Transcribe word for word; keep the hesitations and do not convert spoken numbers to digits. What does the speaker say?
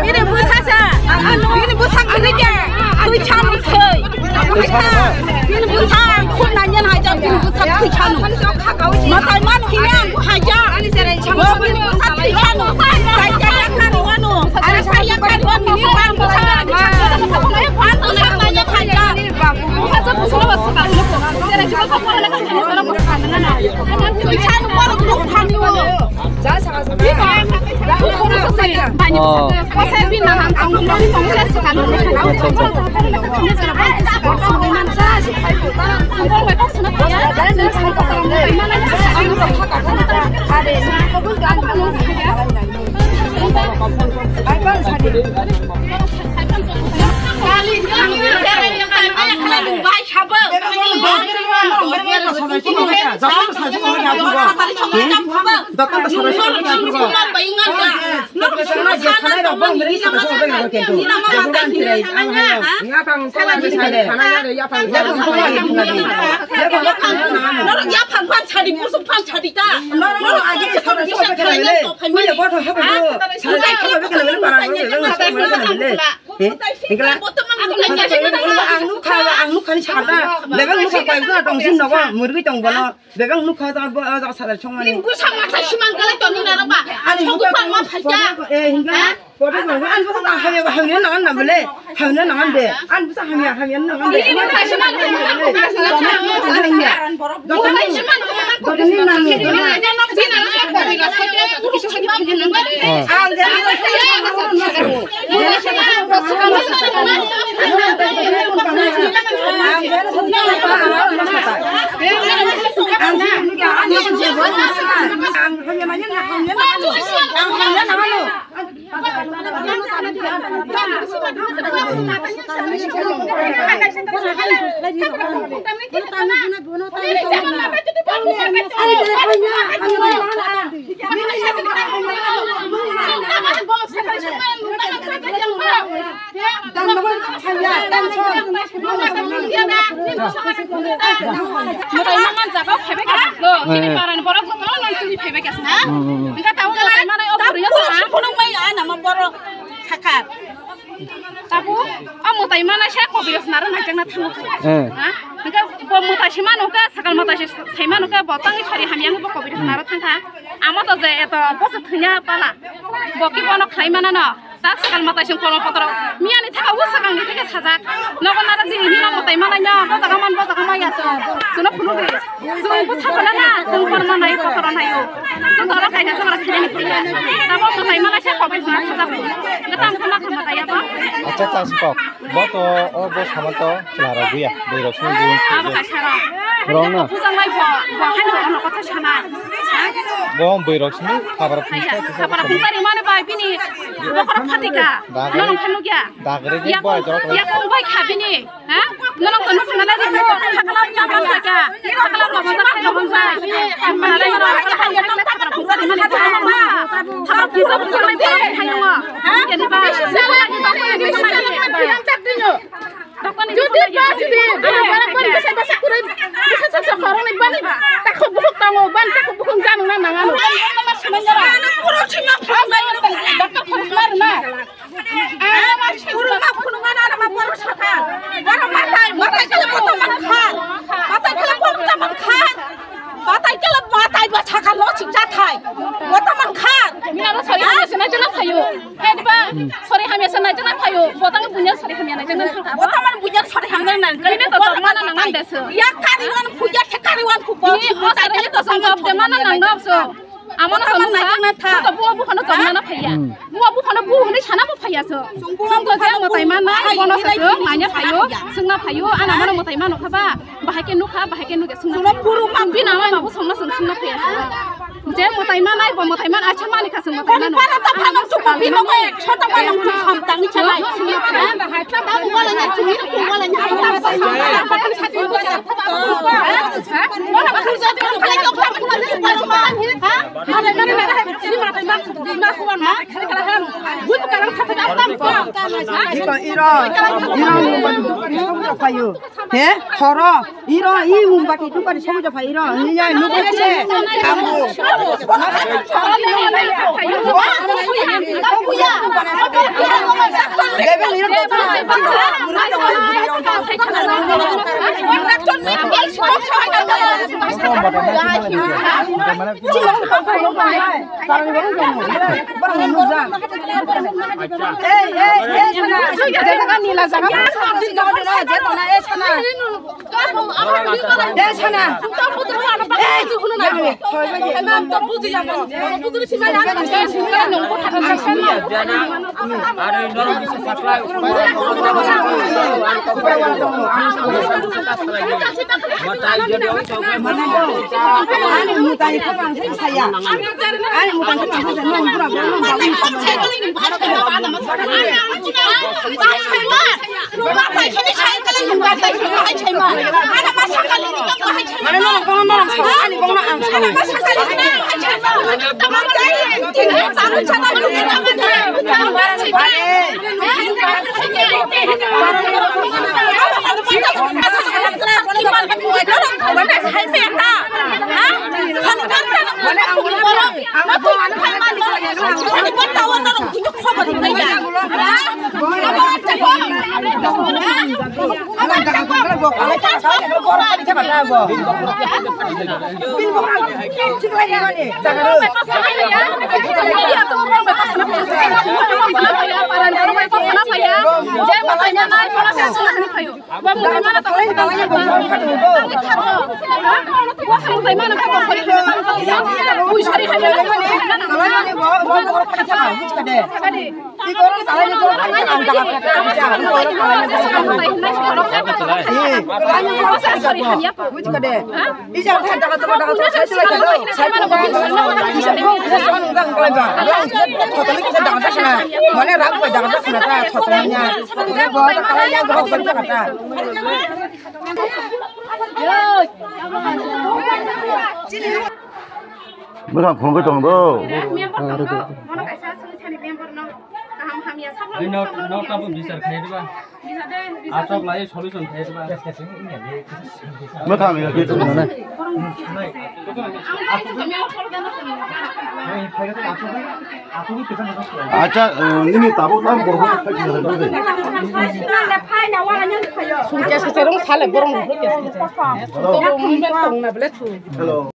Bini bwsa sa, bini bwsa kwrwi khe, twi chano thwi. Bini bwsa ang khum nangya haja, bini bwsa twi chano. Matai man hini ang haja. Bo bini bwsa twi chano. Sai jaya kari wano. Sai jaya kari wano. Bini bwsa nangya haja. Bwsa nangya haja. Ang nukha, ang nukha ni sakha ta. Bebak nukha koi guna tong sin nogo, murgi tong bono. Bebak nukha ta bo, ah, sadar chongmani. Bwsa masa siman kala toni na ba. Ani songkupang ma phaikya. Eh, hingga. Kobe kobe, ani bwsa ta hamya, hamya nangan na bole. Hamya nangan de. Ani bwsa hamya, hamya nangan de. Bini bwsa siman kala toni na ba. Bwsa siman kala toni na ba. Mwtai mangan jaga phaibai kha. Lo, chini parani borok jotono nang tuli phaibai kha. Hingke tamo mwtai manai o poriyo ta. Phunuk mai ana ma borok sakha. Tabu, o mwtai manai se kobirok naro nangjakna thango. Eh. Ha? Hingke bo mwtai se mano khe, sakal mwtai se sai mano khe, bo tangwi sari hamya wngwi bo kobirok naro thangkha. Amo to je eto boso thwnya pala. Bo ki bono khlai manano. Tak sakal mwtai song kolom potro. Miya ni thaka o sakang ni thaka sajak. Nogo nara jini hino mwtai manai no. Bo jaga man, bo jaga maya so. Suno phunu de. Sung bo sakala na. Sung por manai potro nayo. Sung toro kaisa sung ra khani ni. Tabo mwtai manai se kobe sung sajak. Gatam khama khama taya bo. Acha ta sipok. Bo to o bo saman to chwla rok buya. Bui rok sung bui. Abo kaisa rok. Rong na. Bujang lai bo. Bo hani ono kotha sana. Bo bui rok sung. Khabra phungsa. Khabra phungsa ni mane bai bini. Bokhorok phatika. Dagre. Nono khe nukya. Dagre ni boy jorok. Yakung bai kha bini. Ha? Nono khe nukna lai rimo. Khakla na bangsa kya. Khakla na bangsa, khakla bangsa. Khakla bangsa. Khakla bangsa. Jodi ba, jodi, bara bara basa kuroi, basa sa sa khoroknwi bani, takhuk bukhuk tongo, bani takhuk bukhuk janu na nangano. Doctor Farouk na rwna. Puro ma phunukma na ma puro sakha. Puro matai, matai kala puro man kha. Matai kala puro man kha. Batai kala batai ba sakha lo sing jathai. Botaman kha. Mina ro sori hamya se naijana phayo. He diba? Sori hamya se naijana phayo. Botang bunya sori hamya naijana phayo. Botaman bunya sori hamya naijana. Bini to jok mana nangan desu. Ya kari wan phuja the kari wan phu. Ni o sori to jok mana nang dok so. Amo no kono na na tha. To buwa bukhano chomna na phaiya. Hmm. Buwa bukhano bu hwnwi sana bo phaiya so. Song to je mwtai manai, bono sa so, manya phaio, sungna phaio, ana mano mwtai mano khaba, bahai ke nukha, bahai ke nukya sungna. Suno puru ma bina ma bo songna song sungna phaiya so. Je mwtai manai, bo mwtai man, acha mani kha sung mwtai mano. Para ta phano suko bino ko ek shota mano kham tang chalai. Sungna phaiya. Iro, iro, iro, payo. He, horo, iro, i umbati tu pari somo japa iro, ni ya, nu ko che, kamu. Bwkha phone khe tong do. Bino, no tabo bichar khai diba. Asok lai solution khai diba. Bwkha mi khe tong do na. Acha, nini tabuk tam borok khai diba. Sung kesa serong sale borong rok kesa kesa. Hello.